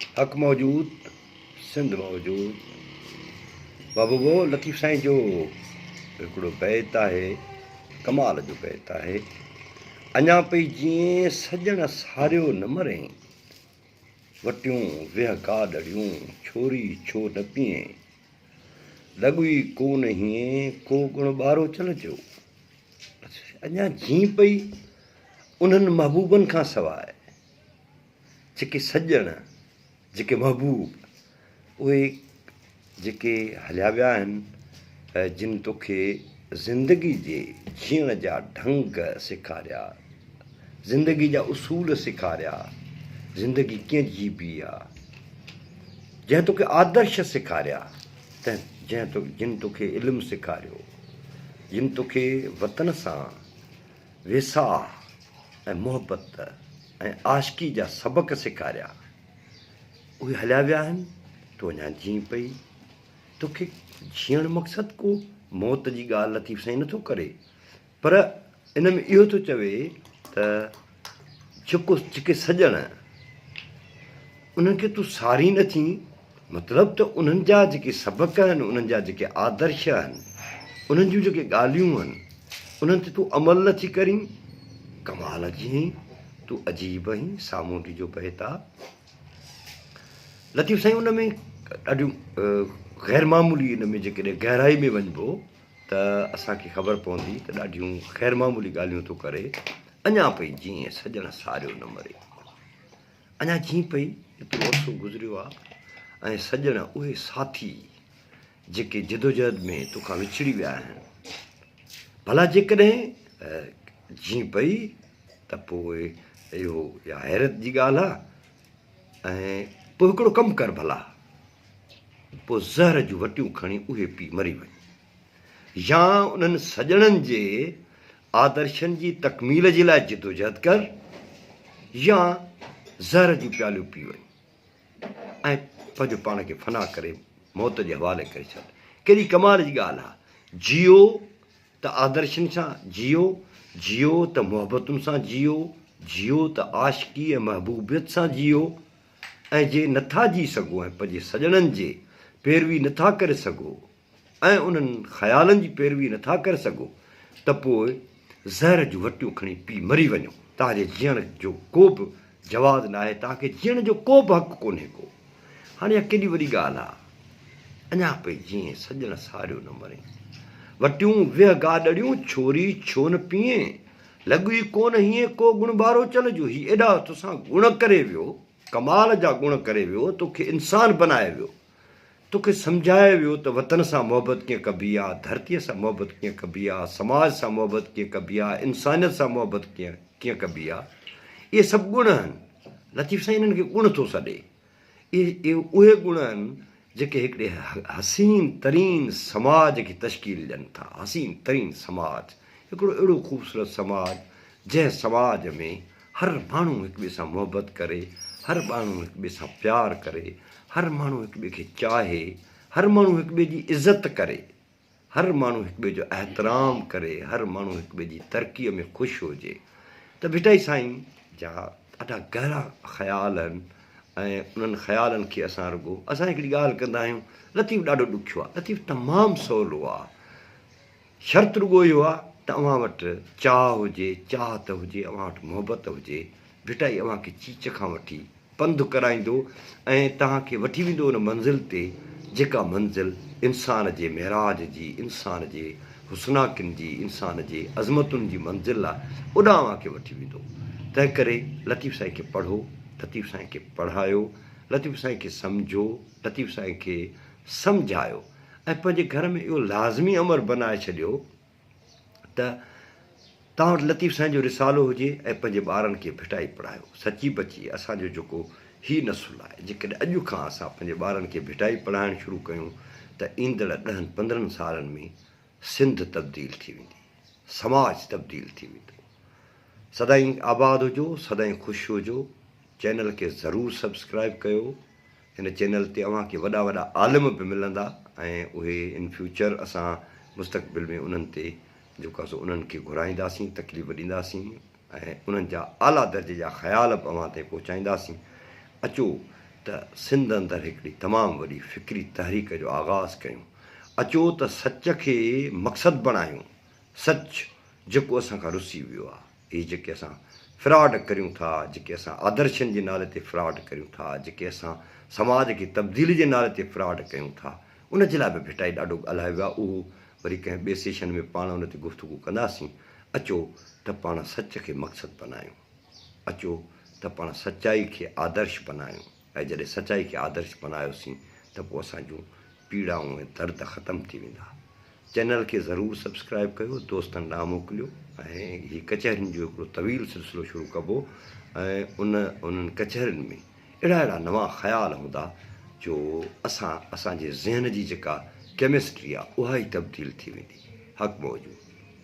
حق موجود سنڌ موجود بابو لطيف سائين جو هڪڙو بيت آهي ڪمال جو بيت آهي اڃا پئي جيئين سڄڻ ساريو نه مرين وٽيون ويهه گاڏڙيون ڇوري ڇو نه پيئين لڳوئي ڪو نه هيئين ڪو گڻ ٻارو چل جو اڃا جيئن پئي انهن محبوبن کان سواء جيڪي سڄڻ، جيڪي محبوب، اهي جيڪي هليا ويا آهن، جن توکي زندگي جي جيئڻ جا ڍنگ سيکاريا، زندگي جا اصول سيکاريا، زندگي ڪيئن جيبي آ، جنهن توکي آدرش سيکاريا، تنهن جنهن جن توکي علم سيکاريو، جن توکي وطن سان ويساهه ۽ محبت ۽ عاشقي جا سبق سيکاريا، اهي هليا ويا آهن، تون اڃا جيئين پئي، توکي جيئڻ مقصد ڪو موت جي ڳالهه لطيف سائين نٿو ڪري پر ان ۾ اهو ٿو چوي ته جيڪو جيڪي سڄڻ انهن کي تون سارين نٿي مطلب ته انهن جا جيڪي سبق آهن، انهن جا جيڪي آدرش آهن، انهن جون جيڪي ڳالهيون آهن، انهن تي تون عمل نه ٿي ڪرين، ڪمال جي آهين، تون عجيب آهين، سامونڊي جو بيت آ. لطيف سائين ان ۾ ڏاڍيون غير معمولي ان ۾ جيڪڏهن گهرائي ۾ وڃبو ته اسان کي خبر پوندي ته ڏاڍيون غير معمولي ڳالهيون ٿو ڪري، اڃا پئي جيئن سڄڻ ساريو نه مري. اڃا جيئن پئي ايترو عرصو گذريو آ ۽ سڄڻ اهي ساٿي جيڪي جدوجهد ۾ توکان وڇڙي ويا آهن ڀلا جيڪڏهن جيئن پئي ته پوء اهو يا حيرت جي ڳالهه آ ۽ پوء هڪڙو ڪم ڪر ڀلا پوء زهر جون وٽيون کڻي اهي پي مري وڃ يا انهن سڄڻن جي آدرشن جي تڪميل جي لاء جدوجهد ڪر يا زهر جون پياليون پي وڃ ۽ پنهنجو پاڻ کي فنا ڪري موت جي حوالي ڪري ڇڏ. ڪيڏي ڪمال جي ڳالهه آ. جيئو ته آدرشن سان جيئو، جيئو ته محبتن سان جيئو، جيئو ته عاشقي ۽ محبوبيت سان جيئو ۽ جي نٿا جي سگهو ۽ پنهنجي سڄڻن جي پيروي نٿا ڪري سگهو ۽ انهن خيالن جي پيروي نه ٿا ڪري سگهو ته پوء زهر جون وٽيون کڻي پي مري وڃو. توهان جي جيئڻ جو ڪو به جواز ناهي، توهان کي جيئڻ جو ڪو به حق ڪونهي ڪو. هاڻي اها ڪيڏي وڏي ڳالهه آ. اڃا پئي جيئين سڄڻ ساريو نه مرين. وٽيون 20 گاڏڙيون ڇوري ڇو نه پيئين. لڳ ئي ڪونه هيئين ڪو گڻ ٻاروچل جو هي ايڏا توسان گڻ ڪري ويو، ڪمال جا گڻ ڪري ويو، توکي انسان بنائي ويو. توکي سمجهايو ويو ته وطن سان محبت ڪيئن ڪبي آ، ڌرتيء سان محبت ڪيئن ڪبي آ، سماج سان محبت ڪيئن ڪبي آ، انسانيت سان محبت ڪيئن ڪيئن ڪبي آ. اهي سڀ گڻ آهن. لطيف سائين انهن کي گڻ ٿو سڏي. اهي اهي گڻ آهن جيڪي هڪڙي حسين ترين سماج کي تشڪيل ڏين ٿا. حسين ترين سماج، هڪڙو اهڙو خوبصورت سماج جنهن سماج ۾ هر ماڻهو هڪ ٻئي سان محبت ڪري، هر ماڻهو هڪ ٻئي سان پيار ڪري، هر ماڻهو هڪ ٻئي کي چاهي، هر ماڻهو هڪ ٻئي جي عزت ڪري، هر ماڻهو هڪ ٻئي جو احترام ڪري، هر ماڻهو هڪ ٻئي جي ترقيء ۾ خوش هجي ته ڀٽائي سائين جا ڏاڍا گهرا خيال آهن ۽ انهن خيالن کي اسان رڳو اسان هڪڙي ڳالهه ڪندا آهيون لطيف ڏاڍو ڏکيو آهي لطيف تمام سولو آهي. شرط رڳو اهو آ ته اوهان وٽ چاهه هجي، چاهت هجي، اوهان وٽ محبت هجي. ڀٽائي اوهان کي چيچ کان وٺي پنڌ ڪرائيندو ۽ توهان کي وٺي ويندو ان منزل تي جيڪا منزل انسان جي معراج جي، انسان جي حسناڪين جي، انسان جي عظمتن جي منزل آ، اوڏانهن اوهان کي وٺي ويندو. تنهنڪري لطيف سائين کي پڙهو، لطيف سائين کي پڙهايو، لطيف سائين کي سمجهو، لطيف سائين کي سمجهايو. ۽ پنهنجي گهر ۾ اهو لازمي امر بنائي ڇڏيو ته توهان وٽ لطيف سائين جو رسالو هجي ۽ پنهنجي ٻارن کي ڀٽائي پڙهايو. سچي بچي اسان جو جيڪو هي نسل آهي جيڪڏهن اڄ کان اسان پنهنجي ٻارن کي ڀٽائي پڙهائڻ شروع ڪيون ته ايندڙ ڏهن پندرهن سالن ۾ سنڌ تبديل ٿي ويندي، سماج تبديل ٿي ويندو. سدائين آباد هجو، سدائين خوش هجو. چينل کي ضرور سبسڪرائب ڪيو. هن چينل تي اوهان کي وڏا وڏا عالم به ملندا ۽ اهي ان فيوچر اسان مستقبل ۾ انهن تي جيڪو آهي سو انهن کي گهرائينداسين تڪليف ڏينداسين ۽ انهن جا اعليٰ درجي جا خيال به اوهان تائين پهچائينداسين اچو ته سنڌ اندر هڪڙي تمام وڏي فڪري تحريڪ جو آغاز ڪيون. اچو ته سچ کي مقصد بڻايون. سچ جيڪو اسان کان رسي ويو آ. اهي جيڪي اسان فراڊ ڪريون ٿا، جيڪي اسان آدرشن جي نالي تي فراڊ ڪريون ٿا، جيڪي اسان سماج کي تبديلي جي نالي تي فراڊ ڪيون ٿا، ان جي لاء به ڀٽائي ڏاڍو ڳالهايو ويو آ. اهو وري ڪنهن ٻئي سيشن ۾ پاڻ ان تي گفتگو ڪنداسين. اچو ته پاڻ سچ کي مقصد بنايون. اچو ته پاڻ سچائي کي آدرش بنايون ۽ جڏهن سچائي کي آدرش بنايوسين ته پوء اسان جون پيڙائون ۽ درد ختم ٿي ويندا. چينل کي ضرور سبسڪرائيب ڪيو، دوستن ڏانهن موڪليو ۽ هي ڪچهرين جو هڪڙو طويل سلسلو شروع ڪبو ۽ ان انهن ڪچهرين ۾ اهڙا اهڙا نوان خيال هوندا جو اسان اسان جي ذهن جي جيڪا ڪيمسٽري آهي اها ئي تبديل ٿي ويندي. حق موجود.